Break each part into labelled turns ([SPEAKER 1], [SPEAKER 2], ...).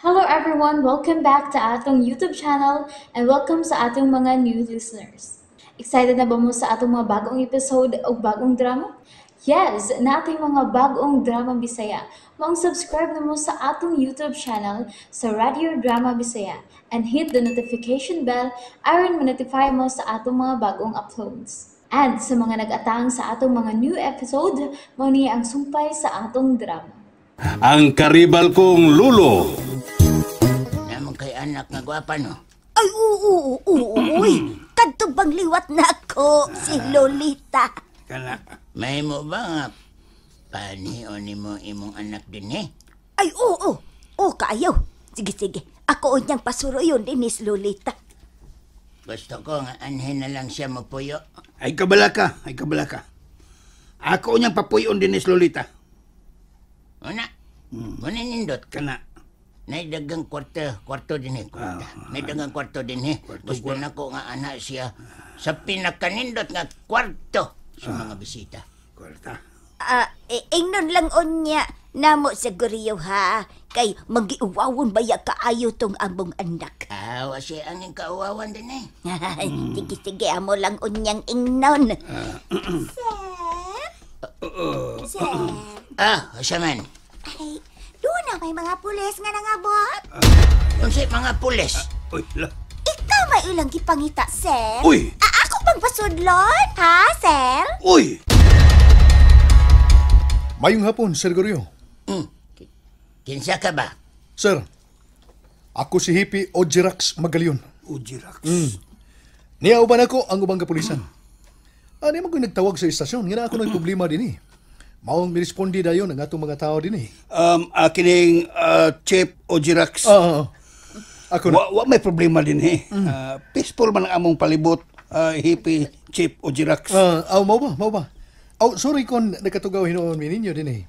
[SPEAKER 1] Hello everyone! Welcome back to atong YouTube channel and welcome sa atong mga new listeners. Excited na ba mo sa atong mga bagong episode o bagong drama? Yes! Nating mga bagong drama Bisaya. Maong subscribe na mo sa atong YouTube channel sa Radio Drama Bisaya and hit the notification bell aron ma-notify mo sa atong mga bagong uploads. And sa mga nag-atang sa atong mga new episode, mao ni ang sumpay sa atong drama.
[SPEAKER 2] Ang karibal kong lulo.
[SPEAKER 3] Namang kay anak nga gwapa, no?
[SPEAKER 4] Ay, oo, oo, oo, uy. Kadto bang liwat na ako, si Lolita.
[SPEAKER 3] Kana. May mo ba nga panion nimo imong anak din eh?
[SPEAKER 4] Ay, oo, oo, kaayo. Sige, sige. Ako unyang pasuro yun din ni Lolita.
[SPEAKER 3] Gusto ko nga anhin na lang siya mapuyo.
[SPEAKER 5] Ay kabala ka, ay kabala ka. Ako unyang papuyon din ni Lolita.
[SPEAKER 3] Una, muna nindot.
[SPEAKER 5] Kana.
[SPEAKER 3] Naidagang kwarto din eh. Kwarta. Naidagang kwarto din eh. Gusto na ko nga anak siya sa pinakanindot nga kwarto sa mga bisita.
[SPEAKER 5] Kwarta.
[SPEAKER 4] Ingnon lang unya namo sa guriyo ha. Kay magiuwawon baya kaayo tong among anak.
[SPEAKER 3] Awa siya ang kauwawan din eh.
[SPEAKER 4] Sige, sige, amo lang unyang ingnon. Sir? Sir?
[SPEAKER 3] Ah, siya man.
[SPEAKER 4] Ay, doon na may mga pulis nga nangabot.
[SPEAKER 3] Unsay mga pulis?
[SPEAKER 5] Uy, la.
[SPEAKER 4] Ikaw may ilang gipangita, sir?
[SPEAKER 5] Uy!
[SPEAKER 4] Ako bang pasudlon? Ha, sir?
[SPEAKER 5] Uy!
[SPEAKER 6] Mayong hapon, Sir Gorio.
[SPEAKER 3] Kinsa ka ba?
[SPEAKER 6] Sir, ako si Hippie Ojirax Magalion.
[SPEAKER 5] Ojirax.
[SPEAKER 6] Niya uban ako ang ubang kapulisan. Ani man ko nagtawag sa istasyon, nga na ako nagproblema din eh. Maong miresponde dayon ang atong mga tao din eh.
[SPEAKER 5] Kining Chief Ojirax.
[SPEAKER 6] Ako na.
[SPEAKER 5] Wa may problema din eh. Peaceful man ang among palibot, Hippie Chief Ojirax.
[SPEAKER 6] Mao ba, mao ba. Aw, sorry kung nakatugaw hinuon mi ninyo din eh.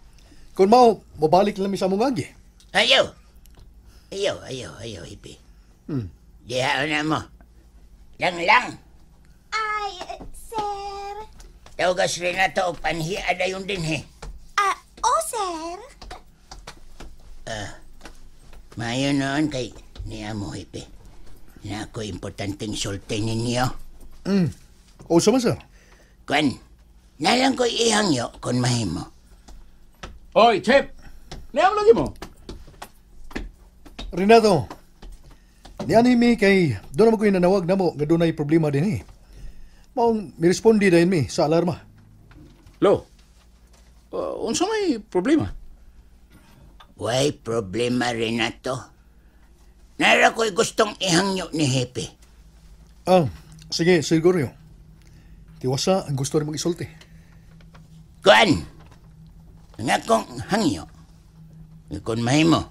[SPEAKER 6] Kung mao, mobalik lang mi sa among agi.
[SPEAKER 3] Ayaw. Ayaw, ayaw, ayaw, Hippie. Diha na mo. Lang lang.
[SPEAKER 4] Ay, sir.
[SPEAKER 3] Tawgas rin na to og panhia dayon din eh.
[SPEAKER 4] Oh, sir.
[SPEAKER 3] Mayo noon kay niya mo, Hippie. Na ako importanteng sulti ninyo.
[SPEAKER 6] O sama, sir.
[SPEAKER 3] Kwan, nalang ko'y ihangyo kung mahimo.
[SPEAKER 7] Oy, Chef! Niyaw lagi mo.
[SPEAKER 6] Renato, niani mi kay doon naman ko'y nanawag na mo nga dunay problema din eh. Maong miresponde dayon mi sa alarma.
[SPEAKER 7] Lo, unsa may problema?
[SPEAKER 3] Way problema, Renato. Nara ko'y gustong ihangyo ni Hippie.
[SPEAKER 6] Sige, Sir Gorio. Tiwasa ang gusto rin mong isulti.
[SPEAKER 3] Kuan, ang akong hangyo, kung mahimo,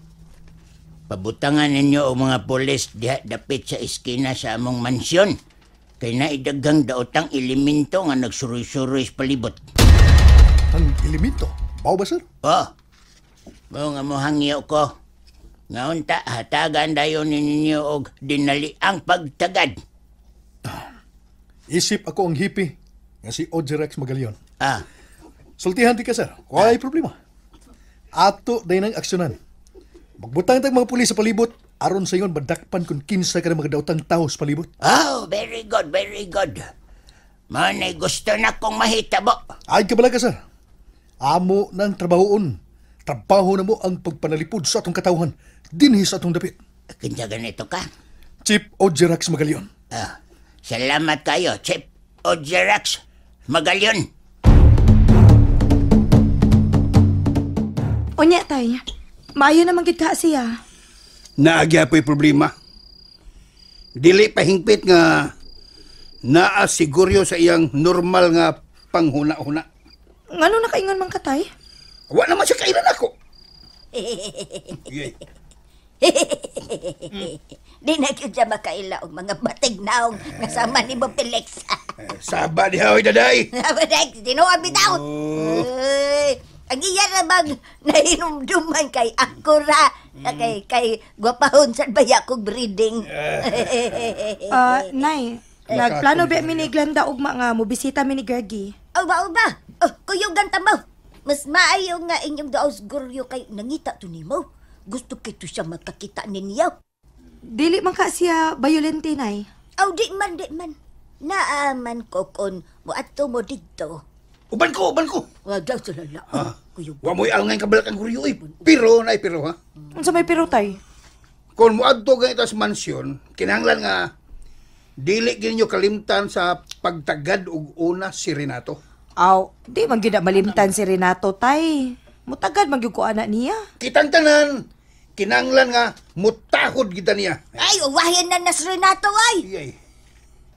[SPEAKER 3] pabutangan ninyo og mga pulis diha dapit sa eskina sa among mansyon. Kay naidaghang daotang elemento nga nagsuroy-suroy sa palibot.
[SPEAKER 6] Ang elemento? Bao ba, sir?
[SPEAKER 3] Oh, mao nga mo hangyo ko. Nga unta, hatagan dayon ninyo og dinali ang pagtagad.
[SPEAKER 6] Isip ako ang hippie nga si Ojirax Magalion. Sultihan di ka, sir. Walay problema. Ato day nang aksyonan. Magbutang tag mga pulis sa palibot, aron sa ingon madakpan kung kinsa ka na mga daotang tao sa palibot.
[SPEAKER 3] Oh, very good, very good. Manay gusto na kong mahitabo.
[SPEAKER 6] Ay kabala ka, sir. Amo ng trabahoon. Trabaho na mo ang pagpanalipod sa atong katawhan. Dinhi sa atong dapit.
[SPEAKER 3] Kinsa ganito ka?
[SPEAKER 6] Chief Ojirax Magalion.
[SPEAKER 3] Salamat kayo, Chief Ojirax Magalion.
[SPEAKER 8] Unya, tay. Maayo naman gid ka siya.
[SPEAKER 5] Naagya po'y problema. Dili pahingpit nga naa siguryo sa iyang normal nga panghuna-huna.
[SPEAKER 8] Ngano nakaingon man ka, tay?
[SPEAKER 5] Wa naman siya kailan ako.
[SPEAKER 4] Di na gyud siya makaila og mga batignaong nga sama ni mo, Felix.
[SPEAKER 5] Saba diha, oy, daday.
[SPEAKER 4] Felix, tinuod bitaw. Ay, ang iya na bang nahinumduman kay ako ra. Kay gwapahon sa baya kog breeding.
[SPEAKER 8] Nay, nagplano ba mi ni Glenda ugma nga mobisita mi ni Greggy?
[SPEAKER 4] Uba, uba. Oh, kuyugan ta mo. Mas maayo nga inyong daos guryo kay nangita to nimo. Gusto kito siya magkakita ninyo.
[SPEAKER 8] Dili man ka siya violente, nay.
[SPEAKER 4] Aw, di man, di man. Naaman ko kon moadto mo didto.
[SPEAKER 5] Uban ko, uban ko.
[SPEAKER 4] Wa daw sila la. Kuyog.
[SPEAKER 5] Wa mo'y alngay kabalak ang Guryo eh. Pero, nay, pero ha?
[SPEAKER 8] Unsa may pero tay?
[SPEAKER 5] Kung moadto ganito sa mansyon, kinahanglan nga dili gyud ninyo kalimtan sa pagtagad og una si Renato.
[SPEAKER 8] Aw, di man gyud na malimtan si Renato tay. Mutagad man gyud ko ana niya.
[SPEAKER 5] Kitang tanan, kinahanglan nga mutahod kita niya.
[SPEAKER 4] Ay, uwahin na na si Renato ay.
[SPEAKER 5] Iyay.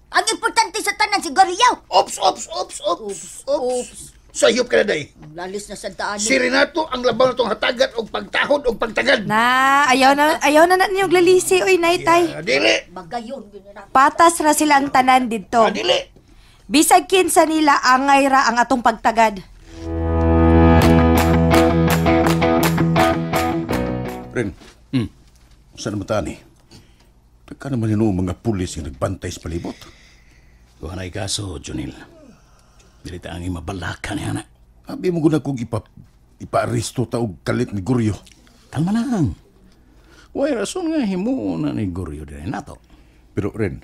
[SPEAKER 4] Ang importante sa tanan si Guryo.
[SPEAKER 5] Ops, ops, ops, ops, ops. Sayop ka na day.
[SPEAKER 4] Lalis na sa daan.
[SPEAKER 5] Si Renato ang labaw na itong hatagat og pagtahod og pagtagad.
[SPEAKER 8] Na, ayaw na na ninyong lalisi oy nay tay.
[SPEAKER 5] Yeah, dili.
[SPEAKER 4] Magayon gyud na.
[SPEAKER 8] Patas ra sila ang tanan didto.
[SPEAKER 5] Ah, dili.
[SPEAKER 8] Bisag kinsa nila angay ra ang atong pagtagad.
[SPEAKER 2] Ren, saan naman tani? Tagka naman yun mga pulis nga nagbantay sa palibot.
[SPEAKER 7] Kuha na ikaso, Junil. Dili ta ang mabalaka niya na.
[SPEAKER 2] Abi mo guna kong ipa-aresto ta og kalit ni Guryo.
[SPEAKER 7] Kalma lang. Way rason nga himuon na ni Guryo din nato.
[SPEAKER 2] Pero Ren,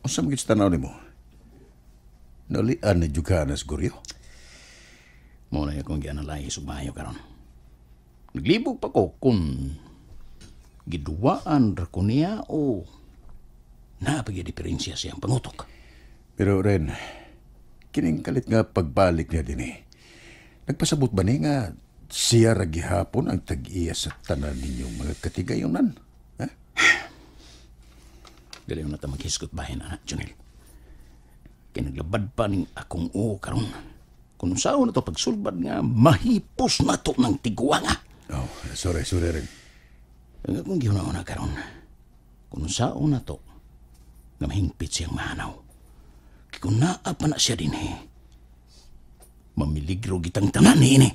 [SPEAKER 2] unsa man gid sa tanaw nimo? Nalian na jud ka na si Guryo?
[SPEAKER 7] Mo na akong gianalyze ug maayo karon. Naglibog pa ko kung giduwaan ra ko niya o naapagay diferensya siyang pangutok.
[SPEAKER 2] Pero Ren, kining kalit nga pagbalik niya din eh. Nagpasabot ba niya nga siya ra gihapon ang tag-iya sa tanan ninyong mga katigayonan? Ha?
[SPEAKER 7] Dili na ta maghisgot bahin, anak, Junil. Kinaglabad pa ning akong uo karon. Kung saan na to pagsulbad nga, mahipos na to ng tiguanga.
[SPEAKER 2] Oh, sorry, sorry Ren.
[SPEAKER 7] Ang akong gihuna-una karon, kung saan na to, nga mahingpit siyang mahanaw. Kung naa pa na siya din eh, mamiligro gitang tanan ni ini.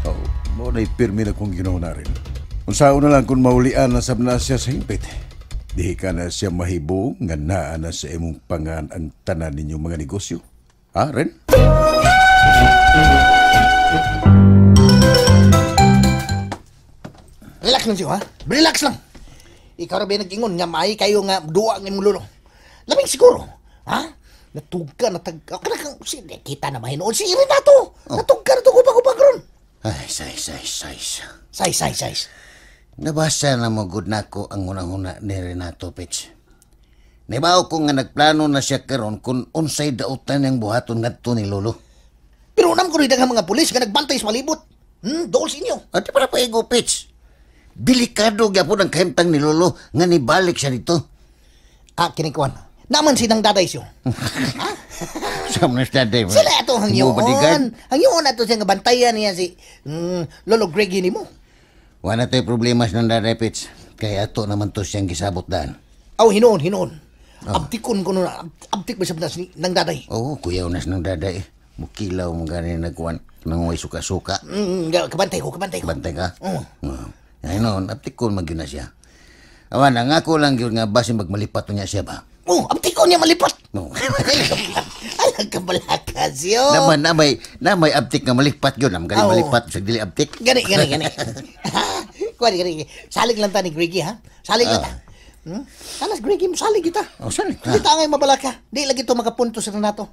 [SPEAKER 2] Oh, mo na'y pirmi na kong ginawa na rin. Kung saan na lang kung maulian na sab na siya sa hingpit. Dihi ka na siya mahibong nga naa na sa imong pangan ang tanan ninyong mga negosyo. Ha, Ren?
[SPEAKER 9] Relax lang siyo, ha? Relax lang. Ikaw ra ba nag-ingon nga maay kayo nga duwa ng imong lolo. Labing siguro, ha? Natugka, natag... Kita na mahinoon si Renato. Oh. Natugka na itong ron.
[SPEAKER 3] Ay, size, size, size.
[SPEAKER 9] Size, size, size.
[SPEAKER 3] Nabasa na mo good nako ang unang-una ni Renato, Pitch. Nibaw ko nga nagplano na siya karon kung unsay dautan niyang buhaton ngadto ni Lolo.
[SPEAKER 9] Pero unam ko rin ang mga pulis nga nagbantay sa malibot. Dool sa inyo.
[SPEAKER 3] At para pa ego, Pitch. Delikado gyapon ang kahimtang ni Lolo nga nibalik siya dito.
[SPEAKER 9] Ah, kinikuan. Naman sinang daday siyo. Ha?
[SPEAKER 3] Sa mga daday.
[SPEAKER 9] Sila ato hangyoon. Hangyoon ato siya nga bantayan niya si Lolo Greggy ni mo.
[SPEAKER 3] Wala tayo problema sa nang daday, Pitch. Kaya ato naman to siyang gisabot daan.
[SPEAKER 9] Aw, hinoon, hinoon. Oh. Abtikon ko nun. Abtik ba siya nang daday?
[SPEAKER 3] Oo, kuyaw na nang daday. Mukilaw mo gani nagkuhan. Nanguhay suka-suka.
[SPEAKER 9] Kabantay ko, kabantay ko.
[SPEAKER 3] Kabantay ka?
[SPEAKER 9] Oo.
[SPEAKER 3] Ay noon, abtikon magyun na siya. Awan, ang ako lang yun nga basin magmalipat niya siya ba?
[SPEAKER 9] Oh, abtikon niya malipat!
[SPEAKER 3] No.
[SPEAKER 9] Alang kabalakas yun.
[SPEAKER 3] Naman, na may abtik nga malipat yun. Ang galing malipat, sa dili abtik.
[SPEAKER 9] Gani, gani, gani. Kuwari, gani. Salig lang ta ni Greggy, ha? Salig lang ta. Talas, Greggy, salig kita.
[SPEAKER 3] Oh, salig ta.
[SPEAKER 9] Hindi ta angay mabalaka. Di lagi to makapunto sa Renato.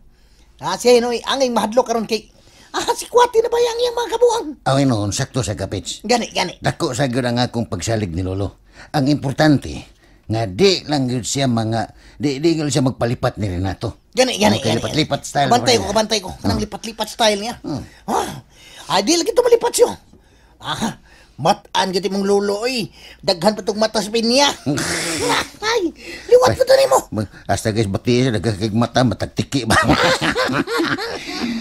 [SPEAKER 9] Ah, siya, no, angay mahadlok karon kay... Ah, si Kwati na ba yung iyang mga kabuang?
[SPEAKER 3] Awin noon, sakto sa kapits.
[SPEAKER 9] Gani, gani.
[SPEAKER 3] Dako sa gyud ang akong pagsalig ni Lolo. Ang importante, nga di lang gyud siya mga... Di gyud siya magpalipat ni Renato.
[SPEAKER 9] Gani, gani,
[SPEAKER 3] okay,
[SPEAKER 9] gani.
[SPEAKER 3] Lipat-lipat style.
[SPEAKER 9] Kabantay ko, kabantay ko. Kanang lipat-lipat style niya. Ah, di lagi to malipat siya. Ah, mataan gyud imong lolo, oy. Daghan pa tong mata sa pinya. Ay, liwat pa to nimo.
[SPEAKER 3] Hasta guys, bati siya, nagkakag mata, matagtiki ba?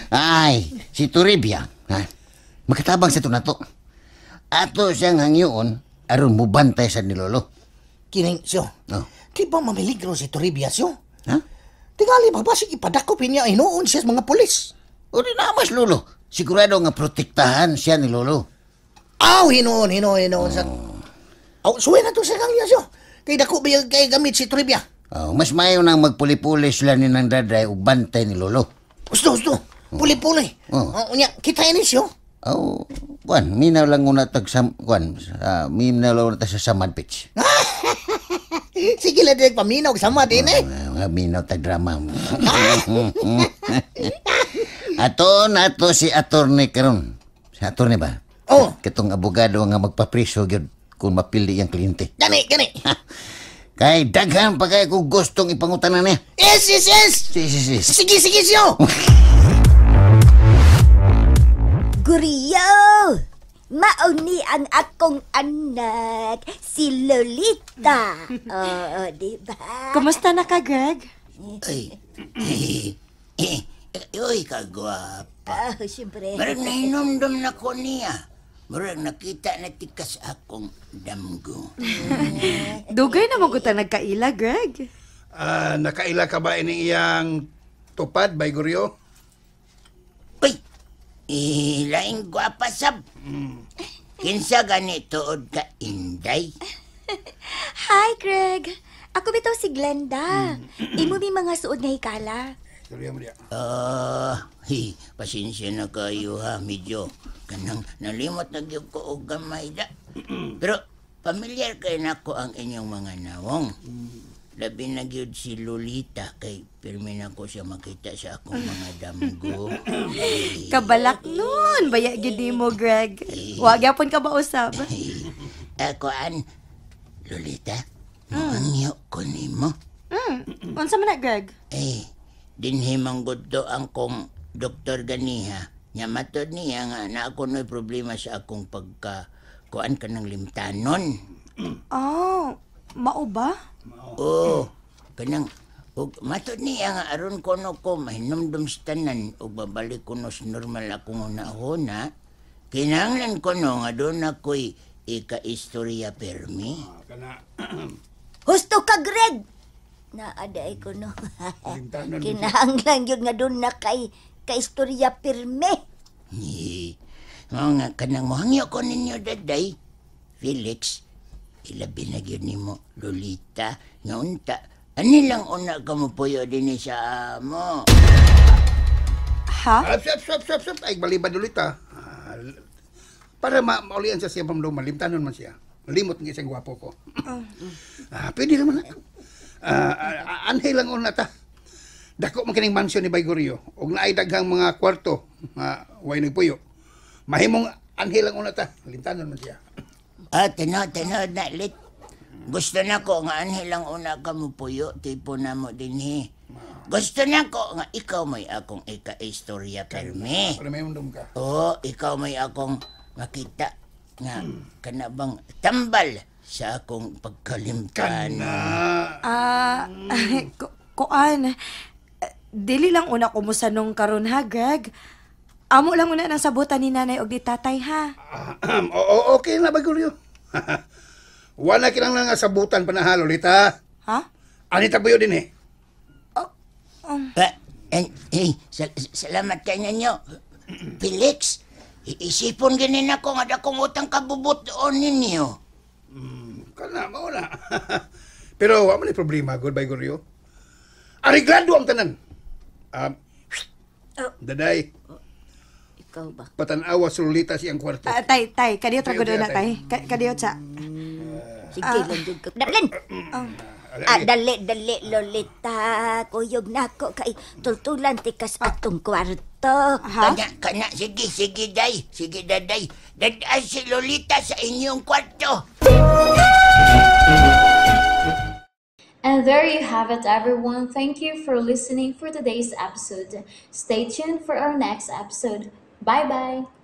[SPEAKER 3] Ay, si Toribia, ha? Makatabang sa ito na to. Ato siyang hangyoon, aron mubantay sa ni Lolo.
[SPEAKER 9] Kining siyo.
[SPEAKER 3] Oh.
[SPEAKER 9] Di ba mamiligro si Toribia siyo?
[SPEAKER 3] Ha?
[SPEAKER 9] Tingali ba basig ipadakop niya hinuon siya sa mga pulis?
[SPEAKER 3] O di namas, Lolo. Sigurado nga protektahan siya ni Lolo.
[SPEAKER 9] Aw, hinuon, hinuon, hinuon. Sa... Aw, suwi na to sa kanya siyo. Kay dako ba kay gamit si Toribia?
[SPEAKER 3] Oh, mas mayo nang magpuli-puli sila ni nang daday o bantay ni Lolo.
[SPEAKER 9] Gusto, gusto. Puli-puli.
[SPEAKER 3] Oh.
[SPEAKER 9] Oh, unya, kita ini siyo.
[SPEAKER 3] Oh, kuan, minaw lang una tag sam kuan, minaw lang una tag sa Samad Beach.
[SPEAKER 9] Sige lang din paminaw sama din eh.
[SPEAKER 3] Mga minaw tag drama. Ato na to si attorney karon. Si attorney ba?
[SPEAKER 9] Oh.
[SPEAKER 3] Katong abogado nga magpapriso gyud kung mapili ang kliyente.
[SPEAKER 9] Gani, gani.
[SPEAKER 3] Kay daghan pa kay kung gustong ipangutanan niya.
[SPEAKER 9] Yes, yes, yes.
[SPEAKER 3] Si, si, si.
[SPEAKER 9] Sige, sige, siyo.
[SPEAKER 4] Guriyo! Mauni ang akong anak, si Lolita. Oo, di ba?
[SPEAKER 8] Kumusta na ka, Greg?
[SPEAKER 3] Ay, uy, kagwapa.
[SPEAKER 4] Oh, siyempre.
[SPEAKER 3] Marag nahinomdom na ko niya. Murag nakita na tikas akong damgo.
[SPEAKER 8] Dugay na mo ko ta nagkaila, Greg.
[SPEAKER 5] Nakaila ka ba ini iyang tupad, bay Guryo?
[SPEAKER 3] Uy, laing gwapa sab. Kinsa gani tuod ka, Inday?
[SPEAKER 10] Hi, Greg. Ako bitaw si Glenda. Imo may mga suod nga hikala.
[SPEAKER 5] Tuloy mo diya.
[SPEAKER 3] Pasensya na kayo ha, medyo kanang nalimot na gyud ko og gamay da. Pero pamilyar kay nako ang inyong mga nawong. Labi na gyud si Lolita kay pirmi na ko siya makita sa akong mga damgo.
[SPEAKER 8] Kabalak nun, baya gyud nimo, Greg. Wa gyapon ka mausab.
[SPEAKER 3] Kuan, Lolita, moangyo ko nimo.
[SPEAKER 8] Unsa man na, Greg?
[SPEAKER 3] Dinhi man gud to ang kong doktor ganiha. Nya matod niya nga na ako no'y problema sa akong pagka kuan ka ng limtanon.
[SPEAKER 8] Oh, mao ba?
[SPEAKER 3] Oo, kanang ug matod niya nga aron kuno ko mahinumdum sa tanan ug babalik kuno sa normal akong hunahuna. Kinahanglan kuno nga doon ako'y ika-istorya permi.
[SPEAKER 5] Kana.
[SPEAKER 4] Husto ka, Greg! Naaday ko no. Kinahanglan yun nga doon na kay kaistorya pirme.
[SPEAKER 3] Mao nga kanang mohangyo ko ninyo daday. Felix, ilabi na gyud nimo Lolita nga unta. Ani lang una ka mo puyo dinhi sa amo.
[SPEAKER 8] Ha?
[SPEAKER 5] Sap, sap, sap. Ay, balibad ulit ha. Para maulian siya siya pamduma, limtanon man siya. Limot nga isang gwapo ko. Pwede naman na. Anhay lang una ta. Dako man kining mansyon ni Baygoryo. Og naay daghang mga kwarto way nagpuyo. Mahimong anhay lang una ta. Limtanon man siya.
[SPEAKER 3] Tinod na lit. Gusto na ko nga anhay lang una ka mo puyo, tipo na mo dinhi. Gusto na ko nga ikaw may akong ika-istorya permi.
[SPEAKER 5] Para may undom ka.
[SPEAKER 3] Oo, ikaw may akong makita nga kana bang tambal sa akong pagkalimtan.
[SPEAKER 8] Kuan, dili lang una ko musanong karon ha, Greg. Amo lang una nang sabutan ni nanay og ni tatay ha.
[SPEAKER 5] Okay na ba, Guryo? Wala kinang nga sabutan panahal ulit ha.
[SPEAKER 8] Ha?
[SPEAKER 5] Anita buyo din eh.
[SPEAKER 3] Salamat kay ninyo. Felix, isipon ginin ako nga dakong utang kabubuton ninyo.
[SPEAKER 5] Kana, mauna. Pero wala man problema, goodbye, Guryo. Ariglado ang tanan. Daday.
[SPEAKER 4] Ikaw ba?
[SPEAKER 5] Patanawa sa Lolita siyang kwarto.
[SPEAKER 8] Tay, tay, kadiyot ra gud na, tay. Kadiyot sa.
[SPEAKER 4] Sige lang jud ka. Daplin. Dali, dali, Lolita. Kuyog na ako kay tultulan tikas atong kwarto.
[SPEAKER 8] Ha?
[SPEAKER 3] Kana, sige, sige, day. Sige, daday. Dadaan si Lolita sa inyong kwarto.
[SPEAKER 1] And there you have it, everyone. Thank you for listening for today's episode. Stay tuned for our next episode. Bye-bye!